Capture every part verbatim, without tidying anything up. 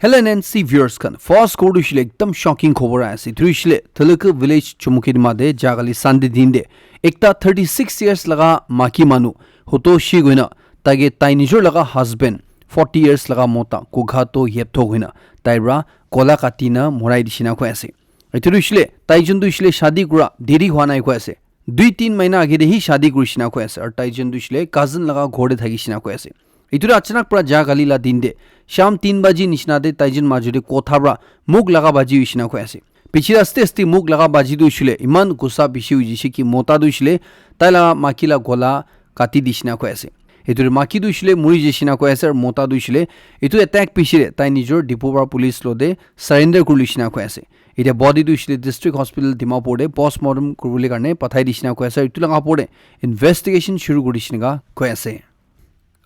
Hello N N C viewers khan, first khobor tu hoishe le ekdam shocking khobor ahi ase. Etu tu hoishe le Thaluku village Chumukedima te jagali Sunday din te ekta thirty six years laga maki manu hotoshi koina taike tai nijor laga husband forty years laga mota kukha to yep tho koina tai para gola kati na morai dishina koi ase. Etu tu hoishe le tai jun tu hoishe le shadi kura deri hua nai koi ase. Dui tin mahina age te hi shadi kuri shina koi ase. Aru tai jun tu hoishe le cousin laga ghor te thaki shina koi ase. Etu tu achanak para jagali la din te sham tin baji nishina te tai jun majo te kotha para muk laga baji hoishina koi ase. Piche te aste aste muk laga baji tu hoishe le iman gussa bishi hoi jishe ki mota tu hoishe le tai laga maki la gola kati dishina koi ase. Etu tu maki tu hoishe le muri jishina koi ase aru mota tu hoishe le etu attack piche te tai nijor Diphu para police lo te surrender kuri lishina koi ase. Etia body tu hoishe le District Hospital Dimapur te postmortem kuribole karne pathai dishina koi ase. Etu laga opor te investigation shuru kuri dishina koi ase.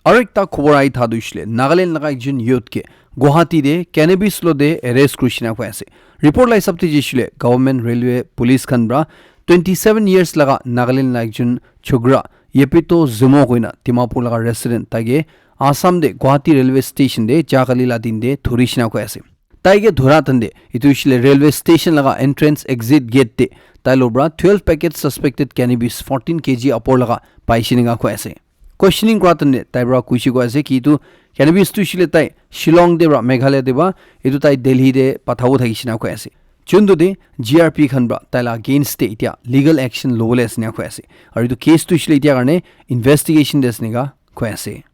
Aru ekta khobor ahi tha tu hoishe le Nagaland laga ekjon youth ke Guwahati te cannabis lo te arrest kuri shina koi ase. Report la hisab te jishe le government railway police khan para twenty seven years laga Nagaland la ekjon chokra Yepito Zemo koina Dimapur laga resident taike Assam te Guwahati railway station te jagali la din te thori shina koi ase. Taike dhura tande etu hoishe le railway station laga entrance exit gate te tai lo para twelve packet suspected cannabis fourteen K G upor laga paishe nega koi ase. Questioning kura tande tai para kuishe koi ase ki etu cannabis tu hoishe le tai Shillong te para Meghalaya te para etu tai Delhi te pathabo thaki shina koi ase. Chundu te G R P khan para tai la against te etia legal action lobole ase nega koi ase. Aru etu case tu hoishe le etia karne investigation te ase nega koi ase.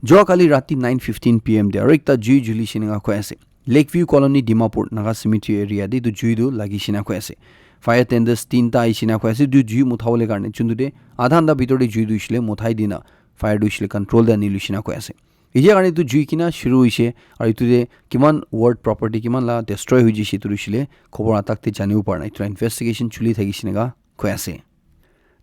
Joa kali rati nine fifteen P M te aru ekta jui juli shina koi ase. Lakeview Colony, Dimapur, Naga Cemetery area te etu jui tu lagi shina koi ase. Fire tenders tinta ahi shina koi ase. Etu jui mutha bole karne chundu te adha ghanta bitor te jui tu hoishe le muthai dina fire tu hoishe le control te ani lu shina koi ase. Etia karne etu jui kina shuru hoishe aru etu te kiman ward property kiman la destroy hoi jishe etu tu hoishe le khobor atak te janibo para nai. Etu la investigation chuli thaki shina koi ase.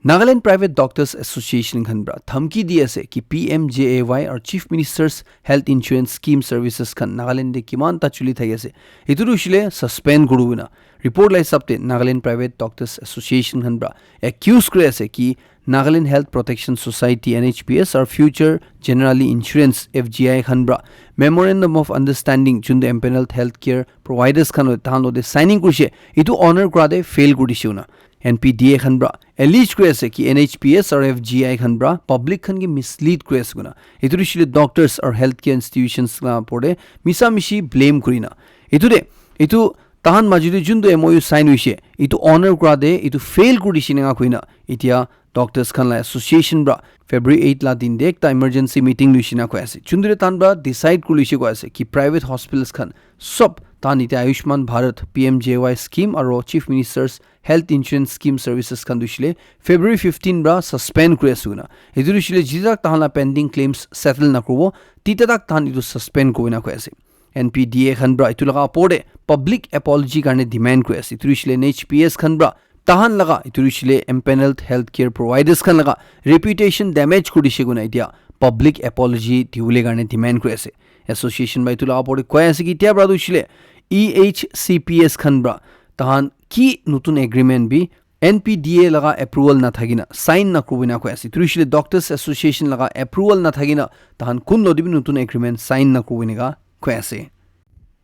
Nagaland Private Doctors Association khan para dhamki di ase ki P M J A Y aru Chief Minister's Health Insurance Scheme services khan Nagaland te kiman ta chuli thaki ase. Etu tu hoishe le suspend kuri kena. Report la hisab te Nagaland Private Doctors Association khan para accuse kuri ase ki Nagaland Health Protection Society, N H P S, aru Future Generali Insurance, F G I, khan para Memorandum of Understanding, jun tu empaneled healthcare providers khan hoile, tahan logote signing kurishe, etu honor kura te fail kuri dishe koina. N P D A khan para allege kuri ase ki N H P S aru F G I khan para public khan ke mislead kuri ase koina. Etu tu hoishe le doctors aru healthcare institutions la opor te misa mishi blame kurina. Etu te, etu tahan majo te jun tu M O U sign hoishe, etu honor kura te etu fail kuri dishe nega koina. Etia doctors khan la association para February eight la din te ekta emergency meeting luishe na koi ase. Chundure tan para decide kuri luishe koi ase ki private hospitals khan sob tan ite Ayushman Bharat, P M J A Y scheme aro Chief Minister's Health Insurance Scheme services khan dushile February fifteen para suspend kuri ase koina. Etu dushile jita tak tahan la pending claims settle na kuribo, tita tak tahan etu suspend kuri na koi ase. N P D A khan para etu laga opor te public apology karne demand kuri ase. Etu dushile N H P S khan para tahan laga etu hoishe le empaneled healthcare providers khan laga reputation damage kuri dishe koina etia public apology dibole karne demand kuri ase. Association para etu laga opor te koi ase ki etia para tu hoishe le E H C P S khan para tahan ki notun agreement bi N P D A laga approval na thaki na sign na kuri bo na koi ase. Etu hoishe le Doctors Association laga approval na thaki na tahan kun lodi bi notun agreement sign na kuri bo enika koi ase.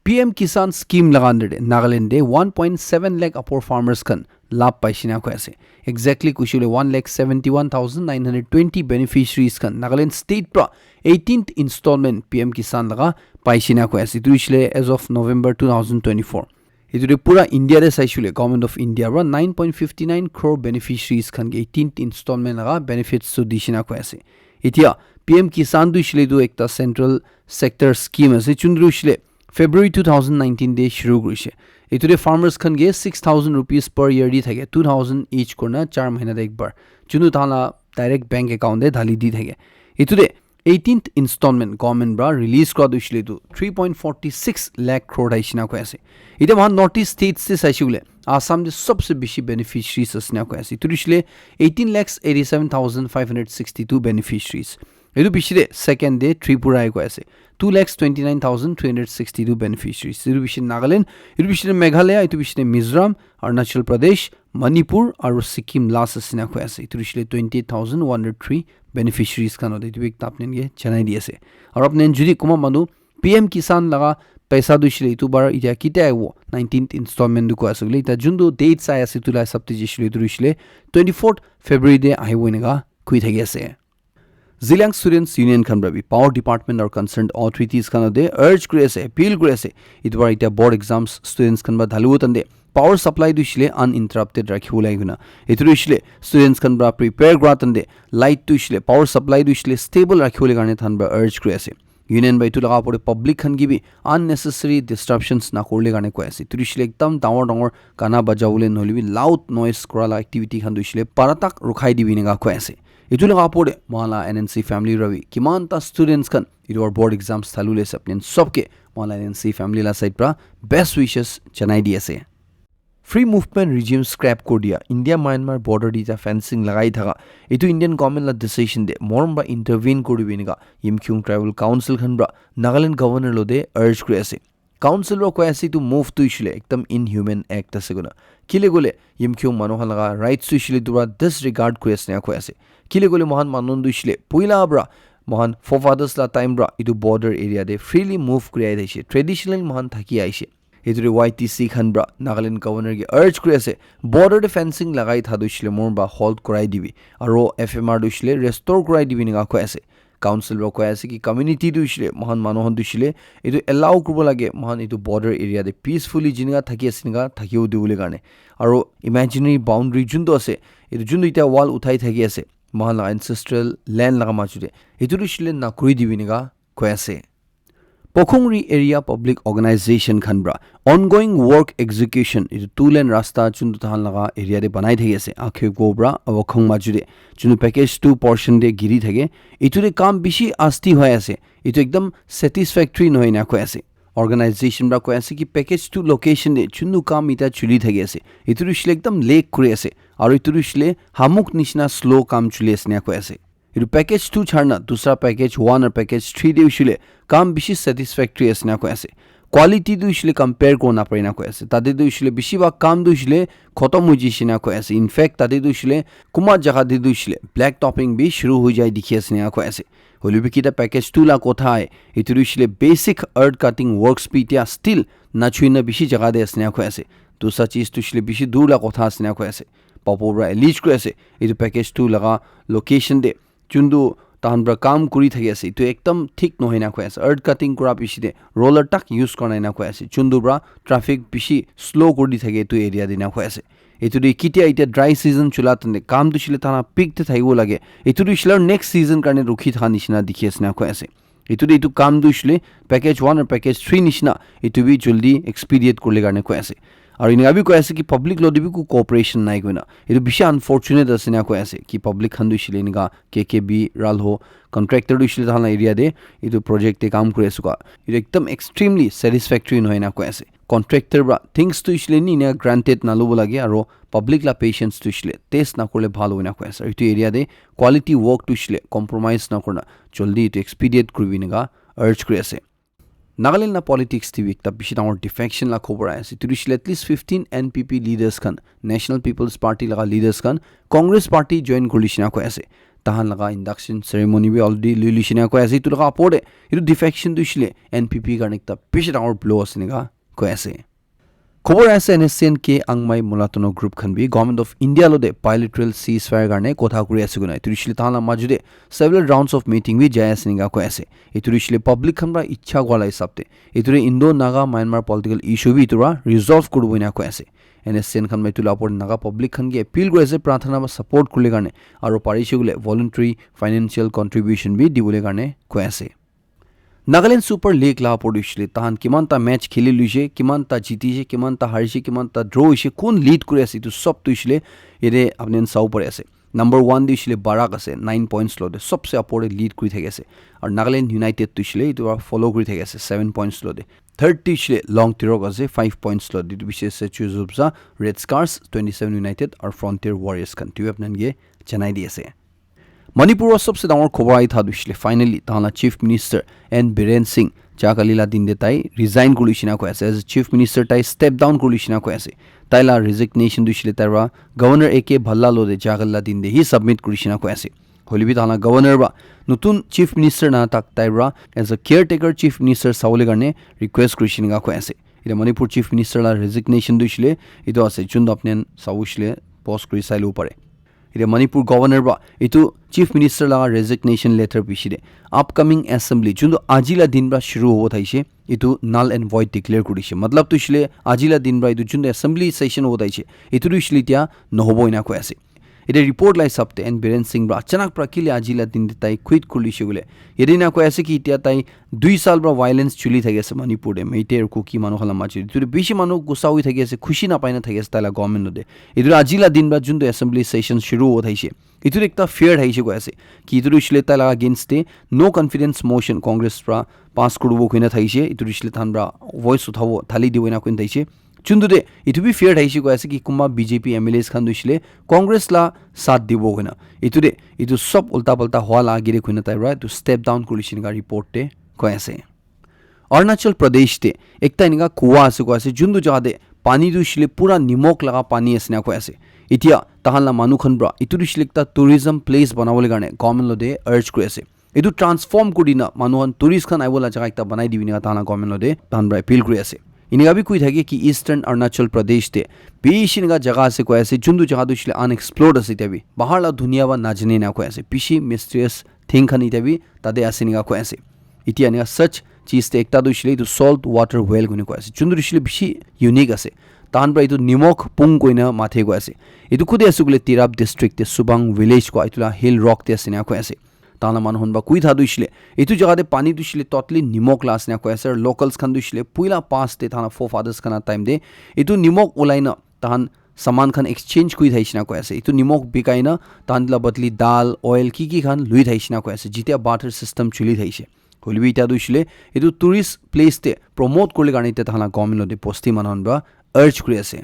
P M Kisan scheme laga under te Nagaland te one point seven lakh apor farmers khan labh paishe na koi ase. Exactly kuishe le one lakh seventy one thousand nine hundred twenty beneficiaries khan Nagaland state pra eighteenth installment P M Kisan laga paishe na koi ase. Etu hoishe le as of November two thousand twenty four. Etu te pura India te saishe le Government of India pra nine point fifty nine crore beneficiaries khan ke eighteenth installment laga benefits tu dishe na koi ase. Etia P M Kisan tu hoishe le etu ekta central sector scheme ase. Chundru hoishe le February two thousand nineteen te shuru kurishe. Etu te farmers khan ke six thousand rupees per year di thake, two thousand each kurna char mahina te ekbar. Chunu tahan la direct bank account te dhali di thake. Etu te eighteenth installment government pra release kura tu hoishe le etu three point forty six lakh crore aishe na koi ase. Etia mohan North East states te saishe koile Assam te sobse bishi beneficiaries ase na koi ase. Etu hoishe le eighteen lakhs eighty seven thousand five hundred sixty two beneficiaries. Etu bishi te second te Tripura ahi koi ase. Two lakhs twenty nine thousand three hundred sixty two beneficiaries. Etu bishi Nagaland, etu bishi te Meghalaya, etu bishi te Mizoram, Arunachal Pradesh, Manipur, aru Sikkim last ase na koi ase. Etu bishi te twenty eight thousand one hundred three beneficiaries khan hote etu bi ekta apni khan ke janai di ase. Aru apni khan jodi kunba manu P M Kisan laga paisa tu shile itu bar itia kitia aiwo, nineteenth installment tu koi ase koile, itia juntu date sai ase itu la hisab te jishile itu rishile twenty-fourth February te aiwo eneka koi thaki ase. Zeliang Students Union khan para bi power department or concerned authorities khan te urge kuri ase, appeal kuri ase, itu bar itia board exams students khan para dhaliwo tante power supply tu shile uninterrupted rakhiwo lage koi na. Itu tu shile students khan para prepare kura tante light tu shile, power supply tu shile stable rakhiwole karne than para urge kuri ase. Union para itu laga opor te public khan ke bi unnecessary disruptions na kurle karne koi ase. Itu tu shile ekdam dangor dangor gana bajawole nohole bi loud noise kura la activity khan tu shile para tak rukhai dibi eneka koi ase. Itu laga opor te mohan la N N C family para bi kiman ta students khan itu bar board exams thalule sabnen sobke mohan la N N C family la side para best wishes janai di ase. Free movement regime scrap kuri dia, India Myanmar border te ja fencing lagai thaka, itu Indian government la decision te morom para intervene kuri bi eneka Yimkhiung Tribal Council khan para Nagaland governor lo te urge kuri ase. Council para koi ase itu move tu shile ekdam inhuman act ase koi na. Kile koile Yimkhiung manu khan laga rights tu shile itu para disregard kuri ase na koi ase. Kile koile mohan manu tu shile puila para mohan forefathers la time para itu border area te freely move kuri ai thakise, traditional mohan thaki aise. Itu te Y T C khan para Nagaland governor ke urge kuri ase, border te fencing lagai tha tu shile morom para halt kurai dibi, aro F M R tu shile restore kurai dibi eneka koi ase. Council para koi ase ki community tu shile mohan manu khan tu shile itu allow kuribo lage, mohan itu border area te peacefully jineka thaki ase eneka thakiwo dibole karne. Aro imaginary boundary juntu ase, itu juntu itia wall uthai thaki ase, mohan la ancestral land laga majo te, itu tu shile na kuri dibi eneka koi ase. Pokhongri Area Public Organization khan para ongoing work execution itu two lane rasta juntu tahan laga area te banai thaki ase, Akheko para Awakhong majo te juntu package two portion te giri thake, itu te kam bishi asti hoi ase, itu ekdam satisfactory nohoi na koi ase. Organization para koi ase ki package two location te juntu kam ita chuli thaki ase, itu tu shile ekdam late kuri ase, aro itu tu shile hamuk nishina slow kam chuli ase na koi ase. Itu package two charna dusra package one aru package three te hoishile kam bishi satisfactory ase na koi ase. Quality tu hoishile compare kori na pare na koi ase. Tate tu hoishile bishi bhag kam tu hoishile khotom hoi jishe na koi ase. In fact, tate tu hoishile kunba jaga te tu hoishile black topping bi shuru hoi jai dikhi ase na koi ase. Hoile bi kita package two la kotha hai, itu tu hoishile basic earth cutting works bi tia still nachui na bishi jaga te ase na koi ase. Dusra cheez tu hoishile bishi dur la kotha ase na koi ase. Papo para allege kuri ase, etu package two laga location te juntu tahan para kam kuri thaki ase, etu ekdam thik nohoi na koi ase. Earth cutting kura piche te roller tak use kora nai na koi ase, juntu para traffic bishi slow kuri di thake etu area te na koi ase. Etu te ketia etia dry season chula tante kam tu hoishile thana peak te thakibo lage, etu tu hoishile next season karne rukhi thaka nishina dikhi ase na koi ase. Etu te etu kam tu hoishile package one aru package three nishina etu bi jaldi expedite kurle karne koi ase. Aru enika bi koi ase ki public lo te bi ku cooperation nai koina. Etu bishi unfortunate ase na koi ase ki public khan tu hoishile enika K K B, Ralho, contractor tu hoishile tahan la area te etu project te kam kuri ase koa. Etu ekdam extremely satisfactory nohoi na koi ase. Contractor para things tu hoishile ni enika granted na lobo lage aru public la patience tu hoishile test na kurle bhal hoi na koi ase. Aru etu area te quality work tu hoishile compromise na kurna jaldi etu expedite kuribi enika urge kuri ase. Nagaland la politics te bi ekta bishi dangor defection la khobor ahi ase. Etu hoishile at least fifteen N P P leaders khan, National People's Party laga leaders khan Congress party join kuri nishina koi ase. Tahan laga induction ceremony bi already lui luishina koi ase. Etu laga opor te etu defection tu hoishile N P P karne ekta bishi dangor blow ase enika koi ase. Khobor ase N S C N K Angmai Mulatono group khan bi Government of India lo te bilateral ceasefire karne kotha kuri ase koina. Etu hoishile tahan la majo te several rounds of meeting bi jai ase enika koi ase. Etu hoishile public khan para ichha kura la hisab te. Etu te Indo Naga Myanmar political issue bi etu para resolve kuribo enika koi ase. N S C N khan para etu la opor te Naga public khan ke appeal kuri ase prarthana ba support kurle karne aru parishe koile voluntary financial contribution bi dibole karne koi ase. Nagaland Super League la opor te hoishile tahan kiman ta match kheli luishe, kiman ta jitishe, kiman ta harishe, kiman ta draw hoishe, kun lead kuri ase etu sob tu hoishile yate apni khan sabo pari ase. Number one tu hoishile Barak ase nine points lo te sobse opor te lead kuri thaki ase. Aru Nagaland United tu hoishile etu para follow kuri thaki ase seven points lo te. Third tu hoishile Long Tirok ase five points lo te. Etu bishi ase Chuzubza, Red Scarves, twenty seven United aru Frontier Warriors khan tu apni khan ke janai di ase. Manipur wa sobse dangor khobor ahi tha tu hoishile finally tahan la Chief Minister N Biren Singh ja kali la din te tai resign kuri luishina koi ase. As a Chief Minister tai step down kuri luishina koi ase. Tai la resignation tu hoishile tai para Governor A K Bhalla lo te ja kali la din te hi submit kuri luishina koi ase. Hoilebi tahan la governor pra notun chief minister na tak tai pra as a caretaker chief minister sawole karne request kurishe enika koi ase. Etia Manipur chief minister la resignation tu hoishe le etu ase, juntu apni khan sabo hoishe le pause kuri sai lobo pare. Etia Manipur governor pra etu chief minister laga resignation letter bishi de upcoming assembly juntu aji la din pra shuru hobo thaishe, etu null and void declare kuri dishe. Matlab tu hoishe le aji la din pra etu juntu assembly session hobo thaishe, etu tu hoishe le etia nohobo ena koi ase. Etia report la hisab te N Biren Singh pra achanak pra kile aji la din te tai quit kuri lishe koile, yate ena koi ase ki etia tai dui sal pra violence chuli thaki ase Manipur te, Meitei aru Kuki manu khan la majo te. Etu te bishi manu gussa hoi thaki ase, khushi napai na thaki ase tai la government te. Etu aji la din pra juntu assembly session shuru hobo thaishe, etu ekta fear thaishe koi ase ki etu hoishe le tai la against te no confidence motion Congress pra pass kuribo koina thaishe, etu hoishe le tahan pra voice uthabo, thali dibo ena koina thaishe. Juntu te etu bi fear thaishe koi ase ki kunba B J P M L As khan tu hoishe le Congress la saath dibo koina. Etu te etu sob ulta palta hua la age te koina tai pra etu step down kuri lishe enika report te koi ase. Arunachal Pradesh te ekta enika kuwa ase koi ase, juntu jaga te pani tu hoishe le pura nimok laga pani ase ena koi ase. Etia tahan la manu khan pra etu tu hoishe le ekta tourism place banabole karne government lo te urge kuri ase. Etu transform kuri dina manu khan tourist khan aibo la jaga ekta banai dibi enika tahan la government lo te tahan pra appeal kuri ase. Enika bi koi thake ki Eastern Arunachal Pradesh te bishi enika jaga ase koi ase, juntu jaga tu hoishe le unexplored ase etia bi. Bahar la dunia pra najane ena koi ase. Bishi mysterious thing khan etia bi tate ase enika koi ase. Etia enika such cheez te ekta tu hoishe le etu salt water well koina koi ase. Juntu hoishe le bishi unique ase. Tahan pra etu nimok pung koina mathe koi ase. Etu kute ase koile Tirap district te Subang village koi etu la hill rock te ase ena koi ase. Tahan la manu khan pra koi tha tu hoishe le etu jaga te pani tu hoishe le totally nimok la ase ena koi ase. Aru locals khan tu hoishe le puila past te tahan la forefathers khan la time te etu nimok ulai na tahan saman khan exchange kuri thaishe ena koi ase. Etu nimok bikai na tahan la badli dal, oil ki ki khan lui thaishe ena koi ase, jitia barter system chuli thaishe. Hoilebi etia tu hoishe le etu tourist place te promote kuribole karne etia tahan la government lo te bosti manu khan pra urge kuri ase.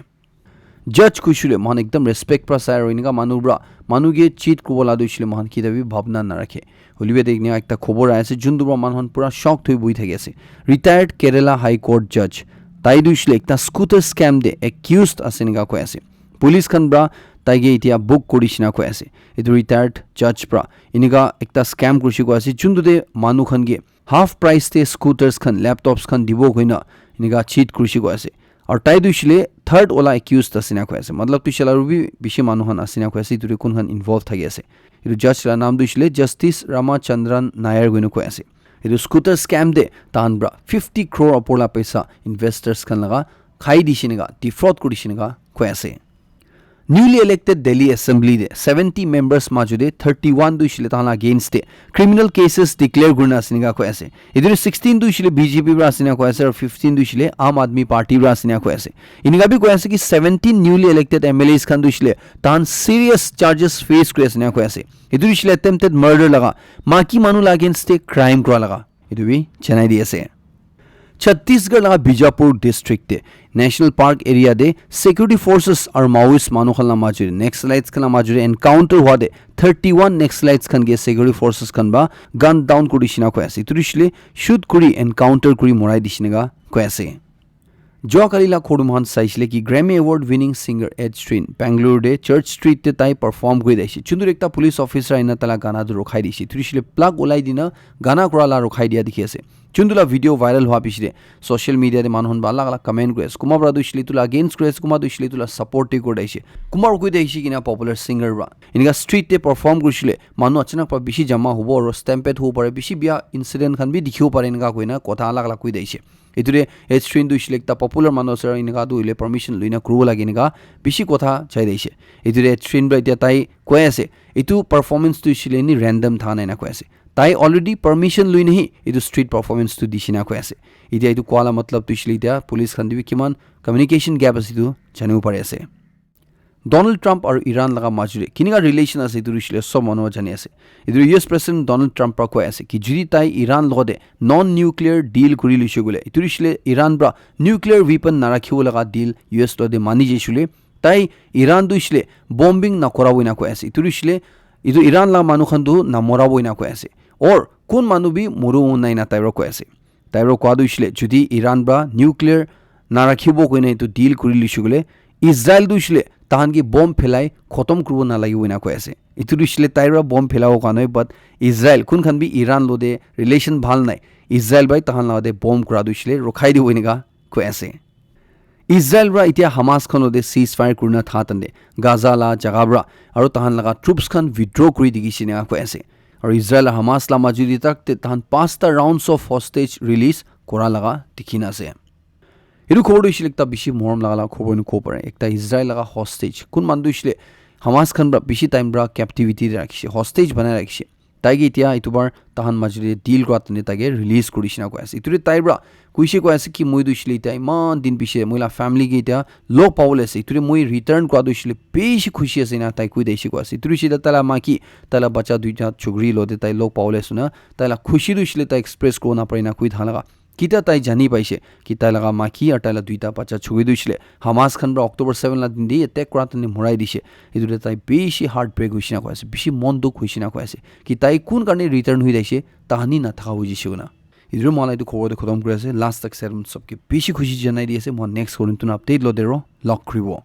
Judge kuishe le moikhan ekdam respect pra sai, aru enika manu pra manu ke cheat kuribo la tu hoishe le moikhan ketia bi bhabna narakhe. Hoilebi yate enika ekta khobor ahi ase, juntu pra manu khan pura shock thoi bohi thaki ase. Retired Kerala High Court Judge, tai tu hoishe le ekta scooter scam te accused ase enika koi ase. Police khan pra tai ke etia book kuri dishe ena koi ase. Etu retired judge pra enika ekta scam kurishe koi ase, juntu te manu khan ke half price te scooters khan, laptops khan dibo koina enika cheat kurishe koi ase. Aru tai tu hoishe le third wala accused ase ena koi ase. Matlab tu hoishe le aru bi bishi manu khan ase ena koi ase, etu te kun khan involve thaki ase. Etu judge la naam tu hoishe le Justice Ramachandran Nair koina koi ase. Etu scooter scam te tahan pra fifty crore opor la paisa investors khan laga khai dishe enika, defraud kuri dishe enika koi ase. Newly elected Delhi Assembly te seventy members majo te thirty-one tu hoishe le tahan la against te criminal cases declare kurina ase enika koi ase. Etu te sixteen tu hoishe le B J P pra ase ena koi ase, aru fifteen tu hoishe le Aam Aadmi Party pra ase ena koi ase. Enika bi koi ase ki seventeen newly elected M L As khan tu hoishe le tahan serious charges face kuri ase ena koi ase. Etu tu hoishe le attempted murder laga, maki manu la against te crime kura laga. Etu bi janai di ase. Chhattisgarh laga Bijapur district te National Park area te security forces aru Maoist manu khan la majo te, Naxalites khan la majo te encounter hua te thirty-one Naxalites khan ke security forces khan pra gun down kuri dishe ena koi ase. Etu tu hoishe le shoot kuri encounter kuri morai dishe enika koi ase. Jua kali la khobor tu moikhan saishe le ki Grammy Award winning singer Ed Sheeran Bangalore te Church Street te tai perform kuri thakishe. Juntu ekta police officer ahina taila gana tu rukhai dishe. Etu tu hoishe le plug ulai dina gana kura la rukhai dia dikhi ase. Juntu la video viral hua piche te social media te manu khan pra alag alag comment kuri ase. Kunba pra tu hoishe le etu la against kuri ase, kunba tu hoishe le etu la support te kuri thakishe. Kunba pra koi thakishe ki ena popular singer pra enika street te perform kurishe le manu achanak pra bishi jama hobo aru stampede hobo pare, bishi bia incident khan bi dikhibo pare enika koina kotha alag alag koi thakishe. Etu te Ed Sheeran tu hoishe le ekta popular manu ase aru enika tu hoile permission loina kuribo lage enika bishi kotha jai thakishe. Etu te Ed Sheeran pra etia tai koi ase, etu performance tu hoishe le eni random thaka nai ena koi ase. Tai already permission loina hi etu street performance tu dishe ena koi ase. Etia etu koa la matlab tu hoishe le etia police khan te bi kiman communication gap ase etu janibo pari ase. Donald Trump aru Iran laga majo te kenika relation ase etu tu hoishe le sob manu jani ase. Etu U S President Donald Trump pra koi ase ki jodi tai Iran logot te non nuclear deal kuri loishe koile, etu tu hoishe le Iran pra nuclear weapon narakhibo laga deal U S logot te mani jaishe koile, tai Iran tu hoishe le bombing nakorabo ena koi ase. Etu tu hoishe le etu Iran la manu khan tu namorabo ena koi ase. Or kun manu bi moribo mon nai ena tai pra koi ase. Tai pra koa tu hoishe le jodi Iran pra nuclear narakhibo koina etu deal kuri loishe koile, Israel tu hoishe le tahan ke bomb phelai khotom kuribo nalagi bo ena koi ase. Itu tu hoishe le tai para bomb phelabo khan hoi, but Israel, kun khan bi Iran lo de relation bhal nai, Israel bai tahan laga de bomb kura tu hoishe le rokhai dibo eneka koi ase. Israel para itia Hamas khan lo de ceasefire kurina tha tande Gaza la jaga para aro tahan laga troops khan withdraw kuri dikhi shina koi ase. Aro Israel la Hamas la majuli tak te tahan pasta rounds of hostage release kora laga dikhi na ase. Etu khobor tu hoishe le ekta bishi morom laga laga khobor ena kobo pare. Ekta Israel laga hostage. Kun manu tu hoishe le Hamas khan para bishi time para captivity te rakhishe, hostage banai rakhishe. Tai ke itia itu bar tahan majuli deal kura tene tai ke release kuri shina koi ase. Itu te tai para kuishe koi ase ki moi tu hoishe le itia iman din piche moi la family ke itia log pabo le ase. Itu te moi return kura tu hoishe le bishi khushi ase na tai koi de shi koi ase. Itu te hoishe le tai la maki, tai la bacha duita chukri lo de tai log pabo le ase na. Tai la khushi tu hoishe le tai express kuri na pare na koi tha laga. Kita tai jani paishe ki tai laga maki aru tai la duita bacha chukri tu hoishe le Hamas khan para October seven la din de attack kura tene morai dishe. Itu te tai bishi heartbreak hoishe na koi ase, bishi mon dukh hoishe na koi ase. Ki tai kun karne return hui daishe, tahani na thaka hoishe koina. Itu moi la itu khobor te khotom kuri ase, last tak serum sobke bishi khushi janai di ase, moi next korim tuna update lo dero, log kribo.